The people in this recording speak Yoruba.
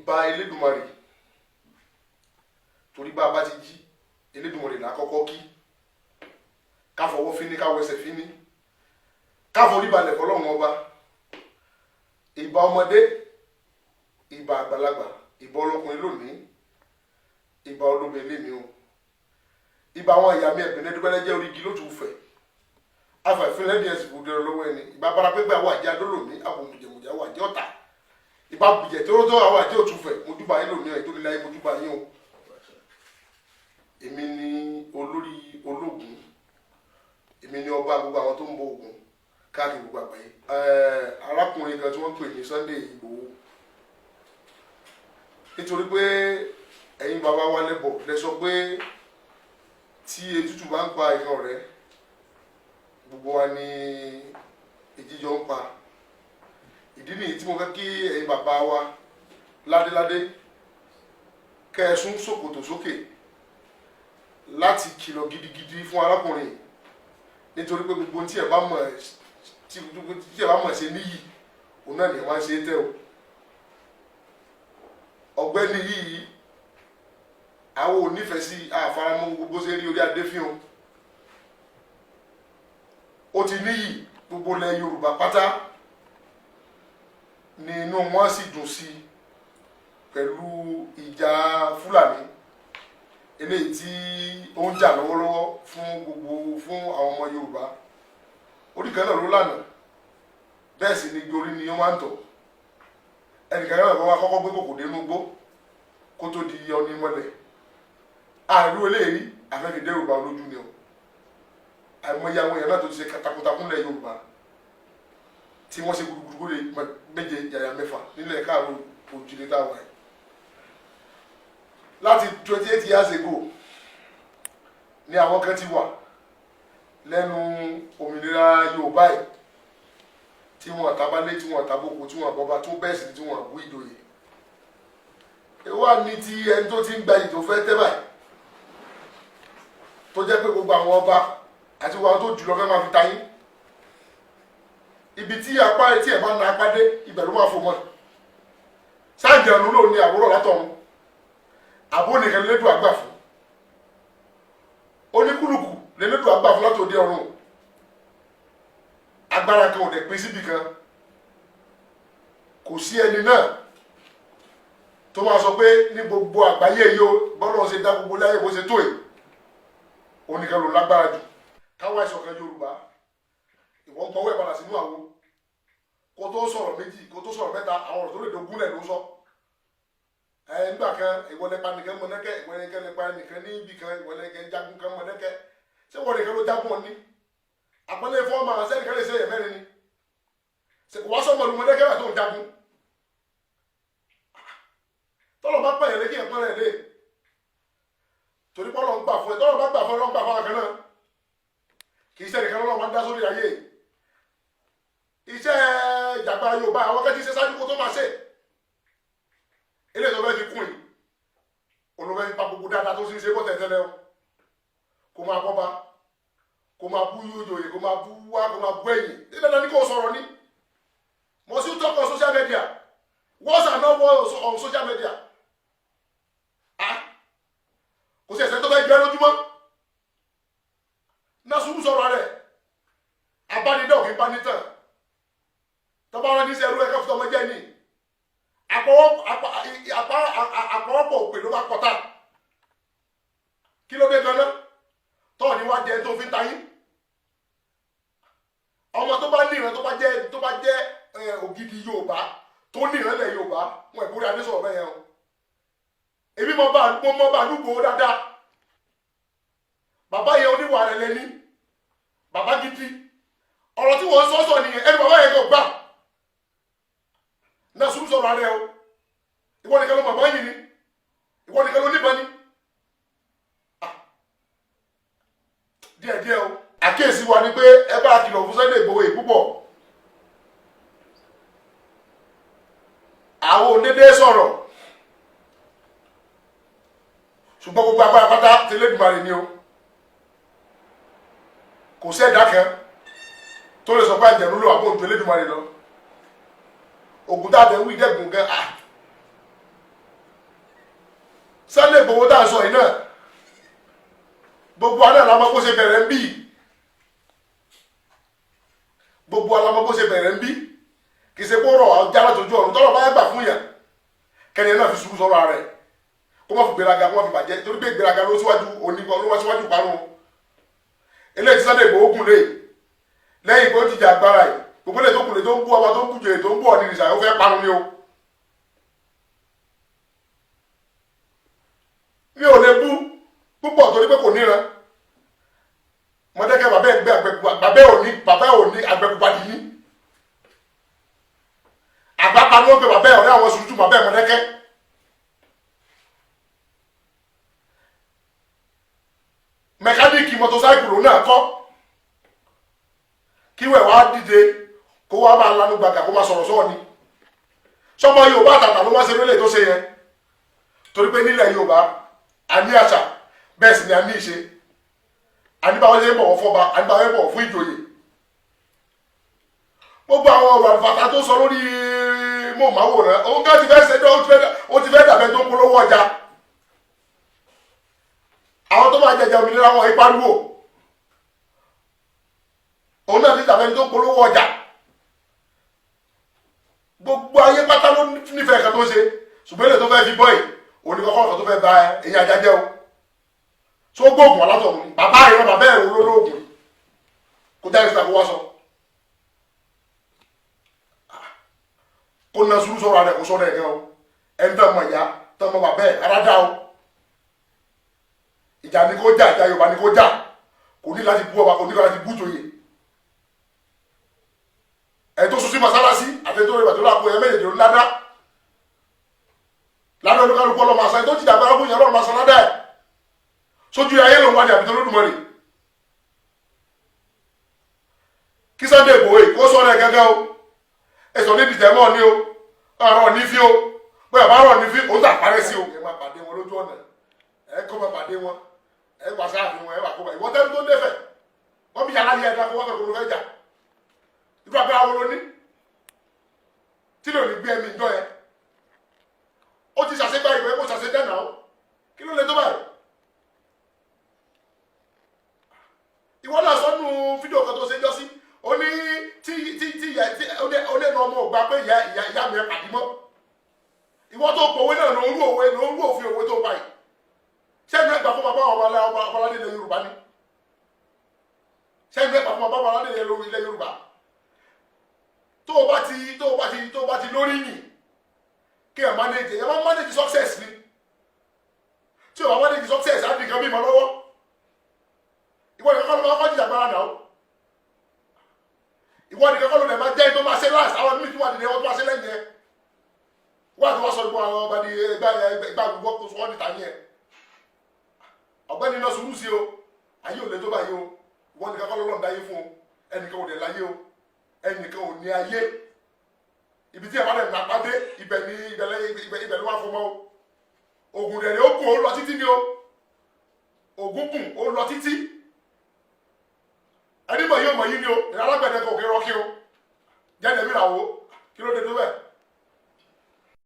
Ìbà Elédùmarè, torí bá a bá ti jí, Elédùmarè là á kọ́kọ́ kí, ká fọwọ́ fíní, ká wẹsẹ̀ fíní, ká forí balẹ̀ fọlọ́run ọba. Ìbà ọmọdé, ìbà àgbàlagbà, ìbà ọlọ́kùnrin lónìí, ìbà olóbìnrin lémi o, ìbà àwọn ìyá mi ẹ̀bìnrin dúpẹ́lẹ́jẹ́ orígi lótú fẹ̀ afẹ́fínlẹ́ díẹ̀ sì bùdó lọ́wọ́ ẹni. Ìbà bara pípẹ́ àwọn àjẹ́ adólòmí, àbòmùjẹ̀mùjẹ̀ àwọn àjẹ́ ọ̀tà, ìbà bùjẹ̀ tó tó àwọn àjẹ́ òtúfẹ̀. Mojúbà yín lónìí ẹ̀ tó nílẹ̀ ayé, mojúbà yín o. Èmi ni olórí ológun, èmi ni ọba gbogbo àwọn tó ń bọ Ògún káàkiri gbogbo àgbáyé. Arákùnrin kan tí wọ́n ń pè ní Sunday Igboho, nítorí pé ẹ̀yin bàbá wa lẹ́bọ̀ lẹ sọ pé tí ètùtù bá ń pa ìran rẹ̀, gbogbo wa ni ìjíjọ ń pa. Ìdí nìyí tí mo fẹ́ kí ẹ̀yin bàbá wa ládéládé kẹ́ ẹ sún ṣòkòtò sókè láti kìlọ̀ gidigidi fún arákùnrin yìí, nítorí pé gbogbo tí ẹ bá mọ̀ tí ẹ bá mọ̀ ṣe níyì, òun náà ni ẹ máa ń ṣe é tẹ́ o. Ọ̀gbẹ́ni yìí, àwọn ò nífẹ̀ẹ́ sí, àfaramọ́ gbogbo ṣe rí orí adé fíhun. Ó ti níyì, gbogbo ilẹ̀ Yorùbá pátá ni inú wọn sì dùn sí pẹ̀lú ìjà Fúlàní eléyìí tí ó ń jà lọ́wọ́lọ́wọ́ fún gbogbo fún àwọn ọmọ Yorùbá. Orí kan náà ló lànà, bẹ́ẹ̀ sì ni gorí ni wọ́n máa ń tọ̀. Ẹnìkan náà wọ́n wá kọ́kọ́ gbé kòkò dénú gbó kó tó di ọní mọ́lẹ̀. Àìrú eléyìí àfẹ́fi dẹ́rù bá lójú ni o. Àìmọye àwọn èèyàn náà tó ti ṣe takuntakun lẹ̀ Yorùbá tí wọ́n ṣe gudugudu lè méje yàyà mẹ́fà nílẹ̀ káàró òjìlẹ̀ táwa yìí láti 28 years ago ni àwọn kan ti wà lẹ́nu òmìnira Yorùbá yìí, tí wọ́n tabalé, tí wọ́n taboko, tí wọ́n bọba tó bẹ́ẹ̀ sì ni tí wọ́n bú ìjòyè. Ìwà ní ti ẹni tó ti ń gba ìtò fẹ́ tẹ́ báyìí, tó jẹ́ pé gbogbo àwọn ọba àti gbogbo àwọn tó jùlọ fẹ́ máa fi ta yín. Ibi tí apá tí ẹ̀ bá na apá dé, ibẹ̀ ló máa fò mọ́. Sáàjẹ̀nu ló ní àwòrán látọ̀run, àbó nìkan lédùn àgbà fún oníkúlùkù lédùn àgbà fún látòdì ọ̀run. Agbára kan ò dẹ̀ pín síbi kan. Kò sí ẹni náà tó máa sọ pé ní gbogbo àgbáyé yìí o, bọ́lá ṣe dá gbogbo láyé bó ṣe tó yìí, oníkan ló lágbára jù. Káwá ìṣọ̀kan Yorùbá, ìwọ ń gbọ́wọ́ ẹ̀ padà sínú àwo. Kó tó sọ̀rọ̀ méjì, kó tó sọ̀rọ̀ mẹ́ta, àwọn ọ̀rọ̀ tó lè dogún lẹ̀ ló sọ. Ẹ nígbà kan, ìwọ lẹ́pa nìkan Mọ̀dẹ́kẹ́, ìwọ nìkan lẹ́pa nìkan ní ibì kan, ìwọ nìkan jagun kan Mọ̀dẹ́kẹ́. Ṣé wọ́n nìkan ló jagun ọ ní àpọ́nlé fọ́ọ̀mà? Sẹ́nìkan lè ṣe èèyàn mẹ́rin ni ṣe kò wá sọ́mọ lu Mọ̀dẹ́kẹ́ rẹ̀ tó ń jagun? Tọ́lọ̀ bá pààyàn lé kí ẹ̀pọ́n rẹ̀ lé, torí pọ́lọ̀ ń gbà fún ẹ. Tọ́lọ̀ bá gbà fún ẹ, lọ́ ń gbà fún àwọn kan náà. Kì í ṣe nìkan lọ́wọ́ máa ń dá sórí ayé. Iṣẹ́ ìjàgbá Yorùbá, àwọn akẹ́kọ̀ọ́ ti ṣe ṣáájú kó tó máa ṣe eléyìí tó fẹ́ fi kún yìí, olùfẹ́ fi pa gbogbo dáadáa tó sì ń ṣe bọ́ tẹ̀tẹ̀lẹ̀ o. Kó máa bọ́ba, kó máa bú ìjòyè, kó máa bú wá, kó máa bú ẹ̀yìn ní dandan ní kò sọ̀rọ̀ ní. Must you talk on social media? Words are not words on social media. Ah, kò sí ẹ̀sẹ̀ tó fẹ́ gbẹ́ lójúmọ́ náà. Sùúrù sọ̀rọ̀ rẹ̀, abánidá òkè bá nítàn tọ́ba wọn ní sẹ́rú ẹ̀ka fún ọmọ jẹ́ ní àpọ̀wọ́pọ̀ òpè ló máa kọta. Kí ló dé ganan tọ́ ni wá jẹ tó fi ń ta yín? Ọmọ tó bá ní ìran, tó bá jẹ́ ògidì Yorùbá, tó ní ìran lẹ̀ Yorùbá, wọn ìbúra adé sọ̀rọ̀ bẹ́ẹ̀ yẹn o. Èmi mọ bá mo mọ bá àdúgbò dáadáa. Bàbá yẹn, oníwà rẹ̀ lẹ́ni bàbá gidi. Ọ̀rọ̀ tí wọ́n sọ sọ nìyẹn, ẹni bàbá yẹn kò gbà náà. Sùúrù sọ̀rọ̀ rẹ o. Ìwọ nìkan ló mọ̀ bọ́ yìí ni, ìwọ nìkan ló níbọn ni. Díẹ̀ díẹ̀ o. Àkíyèsí wa ni pé ẹ bá kìlọ̀ fún Sunday Igboho yìí púpọ̀. Àwọn òdédé sọ̀rọ̀, ṣùgbọ́n gbogbo agbára pátá tẹlẹ́dùmarè ni o. Kò sí ẹ̀dá kan tó lè sọ pé àjẹ̀nú lò àbò òjò Elédùmarè lọ. Ògùn tá a tẹ̀ ń wí dẹ́gùn gan ah. Igboho tá a sọ yìí náà, gbogbo aná la mọ̀ bó ṣe bẹ̀rẹ̀ ń bí. Gbogbo alamọ bó ṣe bẹ̀rẹ̀ ń bí. Kì í ṣe kó rọ̀ ọjà látọjú ọ̀run. Tọ́lọ̀ bá yẹ gbà fún yàn, kẹ́ni ẹ̀ náà fi sùúrù sọ̀rọ̀ rẹ̀, kó má fi gbéraga, kó má fi bàjẹ́, torí pé gbéraga ló síwájú onígbọ́, ló wá síwájú parun. Eléyìí tí Sunday Igboho gùn lé lẹ́yìn kó jíjà agbára yìí, gbogbo eléyìí tó kù lè tó ń bú ọba, tó ń bú jèrè, tó ń bú ọ̀nì ìrìnsà, ó fẹ́ parun ni o. Mi ò lè bú púpọ̀ torí pé kò níran. Mọ̀dẹ́kẹ́ bàbá ẹ̀ gbé àgbẹ̀kú, bàbá ẹ̀ ò ní, bàbá ẹ̀ ò ní àgbẹ̀kú padì ní. Àgbàpá ló ń pe bàbá ẹ̀, ọ̀rẹ́ àwọn sùúrù bàbá ẹ̀ Mọ̀dẹ́kẹ́. Mẹkáníìkì mọ́tòsáìkì lòun náà kọ́. Kí wẹ̀ wá dìde kó wá máa lanu gbàgà, kó máa sọ̀rọ̀ sọ́ọ̀ ni. Sọmọ Yorùbá àtàtà ló wá ṣe lólè tó ṣe yẹn, torí pé nílẹ̀ Yorùbá a ní àṣà, bẹ́ẹ̀ sì ni a ní ìṣe. A ní báwọn ṣe ń bọ̀wọ̀ fọ́ba, a ní báwọn ṣe ń bọ̀wọ̀ fún ìjòyè. Gbogbo àwọn ọ̀rọ̀ àlùfàtà tó sọ lórí móhùnmáwòrán, òun ká ti fẹ́ ṣe dán, ó ti fẹ́ dàbẹ́ tó ń polówó ọjà. Àwọn tó máa jẹjẹ òmìnira wọn ìpariwo, òun náà ti dàbẹ́ tó ń polówó ọjà. Gbogbo ayé pátá ló nífẹ̀ẹ́ kan tó ń ṣe, ṣùgbọ́n ilé tó fẹ́ fi bọ́ yìí, òun ní kọ́kọ́ kan tó fẹ́ ba eyín ajá jẹ́ o. Tó gbóògùn alátọ̀run ni bàbá ìran bàbá ẹ̀rọ olóògùn kó jáde síta kó wá sọ, kó na sùúrù sọ̀rọ̀ rẹ̀, kó sọ̀rọ̀ ẹ̀ gan o. Ẹni tó mọ ìyá tó mọ bàbá ẹ̀ ara dá o. Ìjà ni kó jà, ìjà Yorùbá ni kó jà. Kò ní láti bú ọba, kò ní láti bú joyè. Ẹ̀ tó sún sí masalasi àti ẹ̀ tó rẹ̀ bàtó lápò ẹ̀ méjèèjì ló ládá ládá. Olúkálukú ọlọ́mọ àṣà ẹ̀ tó jìjà gbára fún yẹn ọlọ́mọ àṣà ládá ẹ̀ sójú ayé lòun wá ní àbí tó lódùmarè. Kí Sunday Igboho kó sọ̀rọ̀ ẹ̀ gẹ́gẹ́ o. Ẹ̀sọ̀ níbi tẹ̀mọ́ ni o, ọ̀rọ̀ ní fi o, bóyá bá rọ̀ ní fi òun tà parẹ́ sí o. Ẹ máa pàdé wọn lójú ọ̀nà, ẹ kó máa pàdé wọn, ẹ wà sáàfin wọn, ẹ wà kó bá ìwọ tẹ́lẹ̀ tó ń dẹ́fẹ̀ wọ́n bí yàrá yẹ ẹ̀dá kó wọ́n fẹ́ kó ló fẹ́ jà. Irú agbára wo ló ní tí lè ní gbé ẹ̀mí ìjọ yẹn? Ó ti ṣàṣegbá ìwé, kó ṣàṣedá náà, kí ló lè tó báyìí? Ìwọ náà sọnù fídíò kan tó ṣe jọ sí, ó ní tí tí tí ìyá tí ó ní ẹnu ọmọ ògbà pé ìyá ìyá ìyá mi ẹ pàdé mọ́. Ìwọ tó pòwe náà ló ń rú òwe, ló ń rú òfin òwe tó báyìí. Sẹ́nu ẹgbà fún bàbá ọba ọbaládé ilẹ̀ Yorùbá ni? Sẹ́nu ẹgbà fún bàbá ọbaládé ilẹ̀ Yorùbá? Tó o bá ti tó o bá ti tó o bá ti lórí yìn kí ẹ manage, ẹ máa manage success ni. Tí o bá manage success, á di nǹkan mímọ́ lọ́wọ́. Ìwọ nìkan kọ́ ló máa kọ́ jìjà gbára náà. Ìwọ nìkan kọ́ ló lè máa jẹ́ tó máa ṣe last. Àwọn míì tó wà nìyẹn, wọ́n tó máa ṣe lẹ́yìn ẹ̀. Wọ́n àti wọ́n sọ gbogbo àwọn ọba ní ẹgbẹ́ ẹgbẹ́ gbogbo kó sọ wọ́n níta yẹn. Ọ̀gbẹ́ni náà sùúrù sí o, ayé ò lè tó báyìí o. Ìwọ nìkan kọ́ ló lọ́n dáyé fún o. Ẹnìkan ò dẹ̀ láyé o, ẹnìkan ò ní ayé. Ibi tí ẹ bá dẹ̀ nàpá dé, ibẹ̀ ni ibẹ̀ ló wà fún mọ́ o. Ògùn rẹ̀ ni ó gùn ó lọ títí ni o. Ògùn gùn ó lọ títí. Ẹni mọ̀ yóò mọ̀ yí ni o. Ìrìn alágbẹ̀dẹ kò kí rọ́kí o. Jáde mi làwọ̀, kí ló dé tó bẹ́ẹ̀?